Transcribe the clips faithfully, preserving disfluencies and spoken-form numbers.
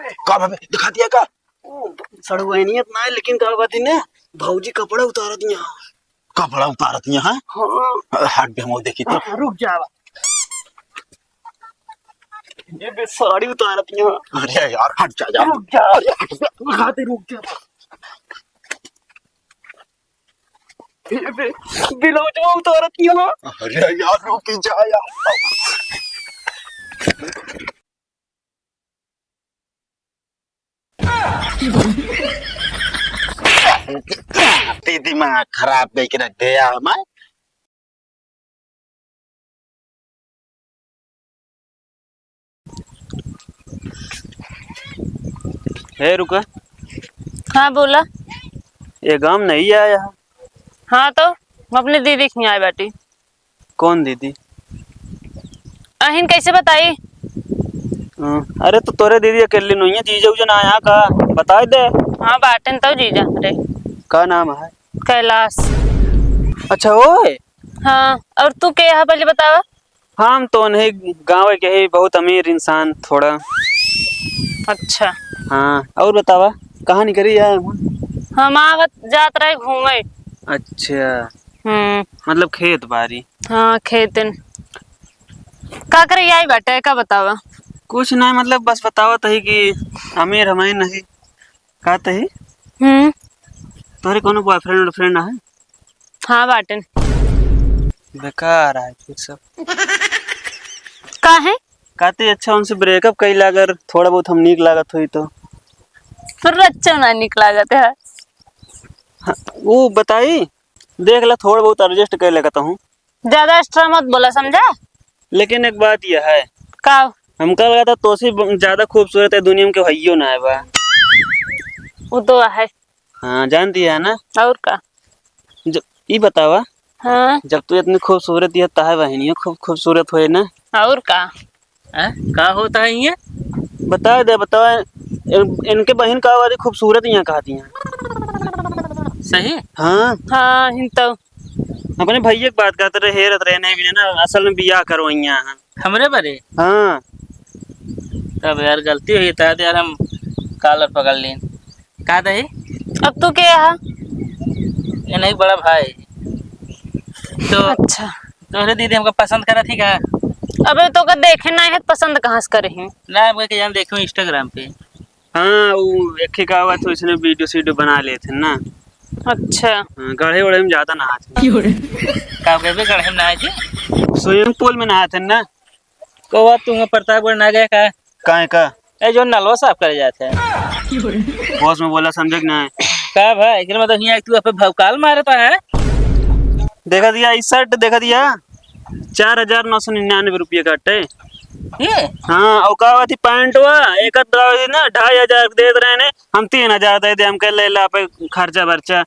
का भाभी, दिखा दिया का? ओ, सड़ुआइनियत ना है, लेकिन का कहती ने, भौजी कपड़ा उतारत यहाँ। कपड़ा उतारत यहाँ? हाँ। हट बे, हम देखी तो। रुक जा। ये बे, साड़ी उतारत यहाँ। अरे यार, हट जा यार। रुक जा। अरे हट बे। दिखा दे, रुक जा। ये बे, ब्लाउजवा उतारत यहाँ। अरे यार, रुक जा यार। ते दिमाग खराब कइके रख दे यार हमार। हे रुका। हाँ, बोला। ये गाँव नहीं आया है? हाँ, तो हम अपने दीदी के यहाँ आए बाटी। कौन दीदी? अहिन कैसे बताई? हाँ, अरे, तो तोरे दीदी अकेली नहीं है, जीजा उजा ना आया का? बताए दे। हाँ, बाटेन तो जीजा रे। का नाम है? कैलाश। अच्छा, ओए। हाँ, और तू के है, पहले बतावा। हम तो नहीं, गाँव के ही बहुत अमीर इंसान थोड़ा। अच्छा। हाँ, और बतावा, कहाँ निकली है? हम आवत जात रहे घूमे। अच्छा। हम्म। मतलब खेत बारी? हाँ, खेतन। का करे आई बाटे, का बतावा? कुछ नहीं, मतलब बस बतावत ही कि अमीर हमारे नहीं। का तही? हम्म। तोहरे कोनो boyfriend वर्लफ्रेंड ना है? हाँ, बाटेन। बेकार है फिर सब। काहे? कहते अच्छा उनसे breakup कइला, अगर थोड़ा बहुत हम नीक लागत होई तो। फिर अच्छा ना नीक लागत है। हाँ, वो बताई, देख ला, थोड़ा बहुत adjust कर लेता हूँ। ज्यादा extra मत बोला, समझा? लेकिन एक बात यह है। का? हमका लगा था तोसे ब-, ज्यादा खूबसूरत है दुनिया में के हइयो ना है बा। वो तो है। हाँ, जानती है ना? और का? जब, ई बतावा, हाँ। जब तू इतनी खूबसूरत है, ताहे बहनियों खूब खूबसूरत होए ना? और का? हैं? का होता है ये? बता दे, बता। इन-, इनके बहन का वाली खूबसूरत यहाँ कहा थी यहाँ। सही? हाँ। हाँ, हिन तो। अपने भैया की बात करते रहे, हेरत रहे, नहीं भी ना, असल में बियाह करवाइया हैं। हमरे बरे? हाँ। तब यार गलती हुई था यार, हम कालर पकड़ लीन। का दही? अब तू के है? ये नहीं, बड़ा भाई। तो अच्छा। तोहरे दीदी हमका पसंद करत ही का? अबे तो का देखे ना है, पसंद कहाँ से करे हैं? ना, हमका के जान देखे Instagram पे। हाँ, वो एक ही का हुआ तो इसने video सीडियो बना लेते हैं ना। अच्छा। हाँ, गढ़े वढ़े में ज्यादा नहाते हैं। का कहबे गढ़े में नहाए थे? Swimming pool में नहाते हैं ना। कौआ, तू वहाँ प्रतापगढ़ ना गया का? काहे का? ए, जो नलवा साफ करे जात है। होश में बोला, समझे कि नहीं? का भाई, एकरे मतलब हियाँ तू अपने भौकाल मारता है? देखा दिया, ई shirt देखा दिया, चार हजार नौ सौ निन्यानवे रुपये का अट्टे। ये? हाँ, और का होती पैंटवा, एक आध दवा ना, ढाई हजार देत रहे ने, हम तीन हजार दे दे, हम कह ले ला पे खर्चा बर्चा।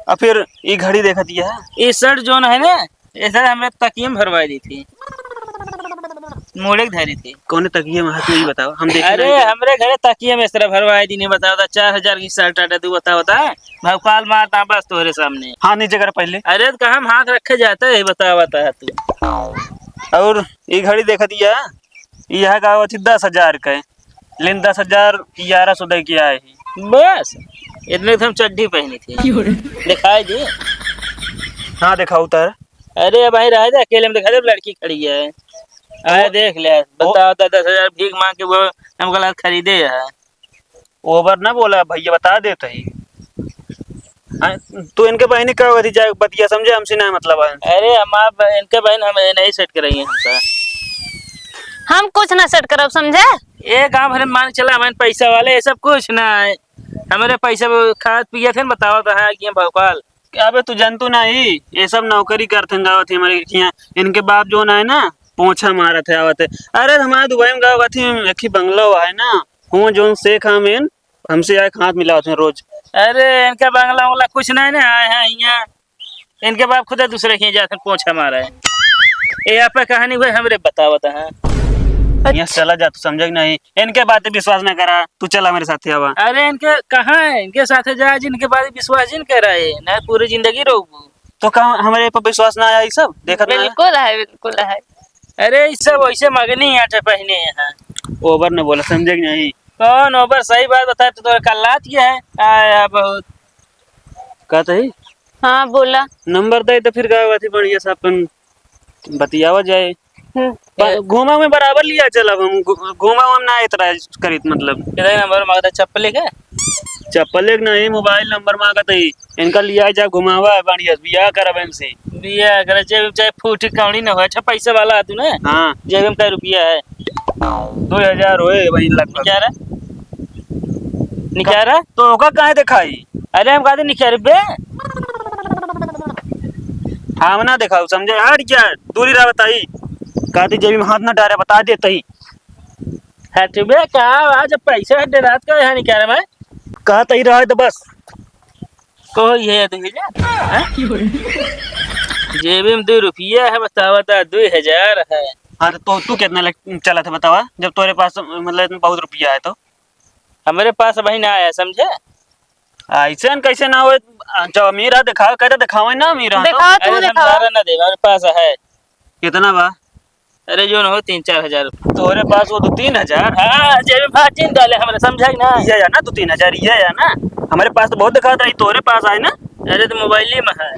और फिर ई घड़ी देखा दिया है। ई shirt जोन है ना, ये shirt हमरे तकिए में भरवाई दी थी, मोड़े के धरी थी। कौन तकिए में है, तू ही बताओ, हम देखे अरे, नहीं। हमरे घरे तकिए में इस तरह भरवाई दी, नहीं बताओ, तो चार हजार की shirt आटे, तू बताओ, बता, भौकाल मारता बस तोहरे सामने। हाथ नीचे कर पहले। अरे, तो कहाँ हम हाथ रखे जाते हैं, बताओ, बता तू। और ई घड़ी देखा दिया, ई है का होती दस हजार का है। लेकिन दस हजार ग्यारह सौ दे के आए ही। बस, इतने तो हम चड्ढी पहनी थी। क्यों रे? दिखाई दी। हाँ, दिखाओ उतर। अरे भाई, रह जा, अकेले में दिखा दे, लड़की खड़ी है। आए वो देख ले, वो बताओ तो, दस हजार भीख मांग के वो हम गलत खरीदे है। ओवर ना बोला भैया, बता देत ही। हाँ, तू इनके बहनी का वही जाए बतिया समझे, हमसे ना मतलब है। अरे हमार ब-, इनके बहन हम नहीं set कराइए हमका। हम कुछ ना set करब समझे। ए गांव भर में मान के चला, हमारे पैसा वाले, ये सब कुछ ना है। हमारे पैसा वो खात पियत है, बताओ तो है कि हम भौकाल। अबे तू जानतू ना ही, ये सब नौकरी करत हैं गावत ही हमारे यहाँ। इनके बाप जो ना है ना, पोछा मारत है आवत है। अरे हमारे दुबई में गावत ही, एक ही बंगला हुआ है ना, हुआ जोन शेख आमेन, हमसे आके हाथ मिलावत हैं रोज। अरे, इनका बंगला उंगला कुछ नहीं ना, आए हैं यहाँ। इनके बाप खुद दूसरे के यहाँ जाते हैं, पोछा मारा है। ये आप पे कहानी हुई, हमरे बतावत है। अच्छा। यहाँ चला जा, तू समझे कि नहीं? इनके बातें विश्वास ना करा, तू चला मेरे साथ आवा। अरे, इनके कहाँ है? इनके साथ जा, जिनके बात विश्वास जिन कर रहा है ना, पूरी जिंदगी रोबू। तो का हमारे पर विश्वास ना आया, ये सब देखत ना है? बिल्कुल है, बिल्कुल है। अरे, ये सब वैसे मगनी आटे पहने हैं। ओवर न बोला, समझे कि नहीं? कौन ओबर सही बात बताए, तो तोरे कल्लात ये है। आया बहुत। कहत ही? हाँ, बोला। नंबर दे तो फिर गाँव अथी बढ़िया से अपन बतियावा जाए। हम्म। पर घूमा में बराबर लिया चलब हम, घू-, घूमा हम ना इतना करीत मतलब। कितना नंबर मांगता है? चप्पल लेके? चप्पल लेके नहीं, मोबाइल नंबर मांगत है। इनका लिया जा घुमावा है बढ़िया, बियाह करब इनसे। बियाह करे, जेब में चाहे फूटी कौड़ी न हो, अच्छा पैसे वाला है तू ना? हाँ। जेब में कै रुपया है? दो हजार होए भाई लगभग। क्या रहा? निकारा? तो ओका काहे देखाई? अरे हम कहते निकारे बे। हम ना देखाऊ, समझे? हट जा, दूरी रह बताई। कहती जेबी में हाथ ना डारे, बता देते ही। हट बे, का आज पैसा है, रात का यहाँ निकारे भाई? कहते ही रहे तो बस। कहो ये दो हजार? हैं? जेबी में दो रुपया है, बतावा ता दो हजार है। हाँ, तो, तो तू कितना लग, चला था बतावा, जब तोरे पास मतलब इतना बहुत रुपया है तो? हमरे पास अबहीं ना आया, समझे? ऐसे न कैसे ना होए, जब अमीर आ दिखावे, कहते दिखावे ना अमीर आ तो। दिखाओ, तू अरे, हम दिखाओ। सारा ना देबे, हमरे पास है। कितना बा? अरे, जो न हो, तीन चार हजार। तोरे पास वो दो तीन हजार? हाँ, जेब में भाग चिन डाले हमरे, समझा कि ना? ये है ना, दो तीन हजार, ये है ना? हमरे पास तो बहुत दिखात रही, तोरे पास आए ना? अरे, तो मोबाइल में है।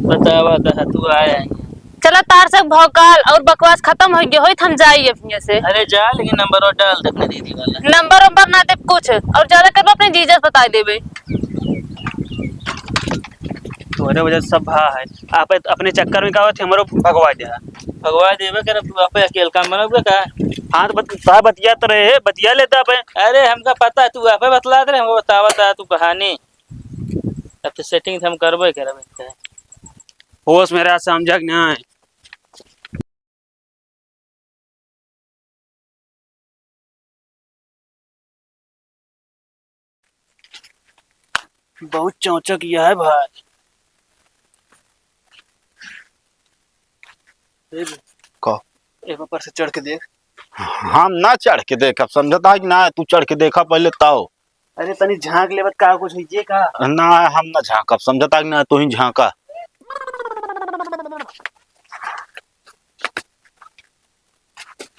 बतावा, तो तू आया है। चला, तार से भौकाल और बकवास खतम होइ गए होई, हम जाई अब हियां से। अरे जा, लेकिन नंबर और डाल दे अपने दीदी वाला। नंबर उंबर ना देब कुछ, और ज्यादा करबा अपने जीजा से बताई देबे। तोरे वजह से सब भा है। आप अपने चक्कर में का होत है, हमरो भगवा दे। भगवा देबे करब, तू आपे अकेल काम बनबे का? हाँ, तो बत-, साहब बतिया तो रहे, बतिया लेता आपे। अरे हमका पता है, तू आपे बतलात रहे, हमको बतावत है तू कहानी। अब तो सेटिंग हम करबे करब इनका। होश मेरा समझा कि नहीं? बहुत चौंचक यह है भाई। ए बे, का? ए ऊपर से चढ़ के देख। हम ना चढ़ के देख, अब समझता है कि ना, तू चढ़ के देखा पहले तब। अरे तनी झांक लेबत का कुछ होइए का? ना, हम ना झांकब, समझता कि ना, तू ही झांका।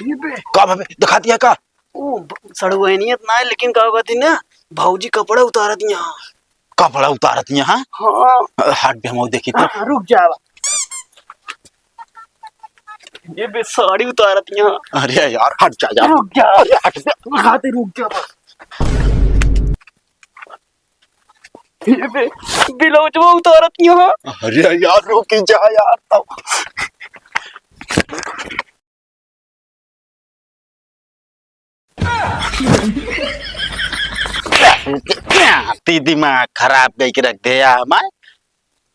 ये बे। का भाभी, दिखा दिया का? ओ, ब-, सड़ुआइनियत ना है, लेकिन का कहती ना, भौजी कपड़ा उतारत यहाँ। कपड़ा उतारत यहाँ? हाँ। अ, हट बे, हम देखी तो। हाँ, रुक जा। ये बे साड़ी उतारत यहाँ। अरे यार, हट जा यार। रुक जा। अरे हट जा। खाते रुक जा बस। ये बे ब्लाउजवा उतारत यहाँ। अरे यार, रुक जा यार, तब। ती दिमाग खराब कइके रख दे यार हमार।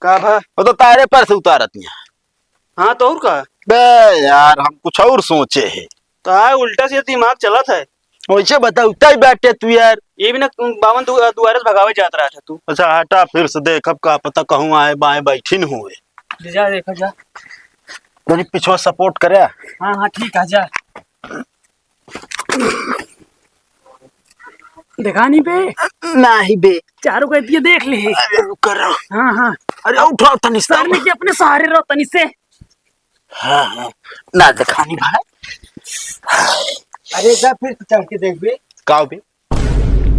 का भा? वो तो तारे पर से उतारत नहीं। हाँ, तो और का? बे यार, हम कुछ और सोचे है। तो आ, उल्टा सीधा दिमाग चलत है। वैसे बताओ, तय बैठे तू यार। ये भी ना बावन दु-, दुआरे से भगावे जात रहा था तू। अच्छा, हटा, फिर से देख, अब का पता कहूँ आए बाएं बैठी न हुए। ले जा, देखा जा। तनी पिछवा सपोर्ट करे। हाँ, हाँ, ठीक है, जा। देखा नहीं बे? नहीं बे। चारों का दिया देख ले। अरे रुक कर रहा। हाँ, हाँ। अरे उठाओ तनी से। सर में के अपने सहारे रहो तनी से। हाँ, हाँ। ना देखा नहीं भाई। अरे जा फिर से चढ़ के देख बे। का बे?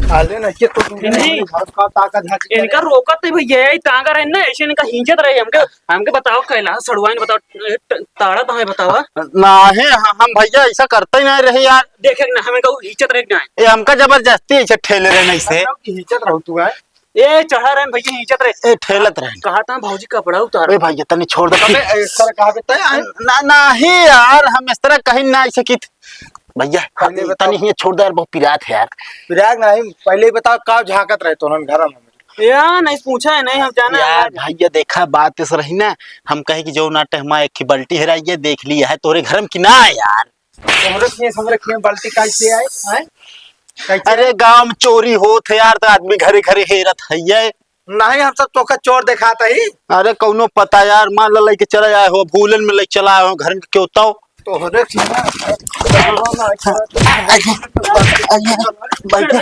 साले ना, ये तो तुम नहीं। घर का ताकत है। इनका रोकत है भैया, ये तांगा रहे ना, ऐसे इनका हिंचत रहे। हमके, हमके बताओ कैला, सड़ुआइन बताओ, ए, ट-, ताड़ा तो है बतावा। ना है, ह-, हम भैया ऐसा करते ही नहीं रहे यार। देखे ना, हमें कहू हिंचत रहे ना। ये हमका जबरदस्ती ऐसे ठेले रहे नहीं से। बताओ कि हिंचत रहो तू है। ए, चढ़ा रहे भैया, हिंचत रहे। ए, ठेलत रहे। कहा था भौजी कपड़ा उतार। ए भैया, तनी छोड़ दे। अबे, इस तरह कहा बे, तय आए। ना, नहीं यार, हम इस तरह कहीं ना ऐसे की भैया, पहले तनी, बताओ। तनी हियाँ छोड़ दे यार, बहुत पिरात है यार। पिरात नहीं, पहले ही बताओ, का झांकत रहे तो उन्होंने घर में? यार, नहीं पूछा है, नहीं, हम जाना है यार, यार। भैया, देखा, बात इस रही ना, हम कहे कि जो ना टहमा एक ही बाल्टी हेराई है, देख लिया है तोरे घर में कि ना है यार। तोहरे खेत, हमरे खेत में बाल्टी कैसे आए, हैं? कैसे अरे, आए? गांव में चोरी होत है यार, तो आदमी घरे घरे हेरत है ये। नहीं, हम सब तोका चोर देखात ही। अरे, कौनो पता यार, मान ला लेके चले आए हो, भूलन में लेके चला आए हो, घर में क्यों तो। तोहरे खेत में। आइए, आइए, बैठे।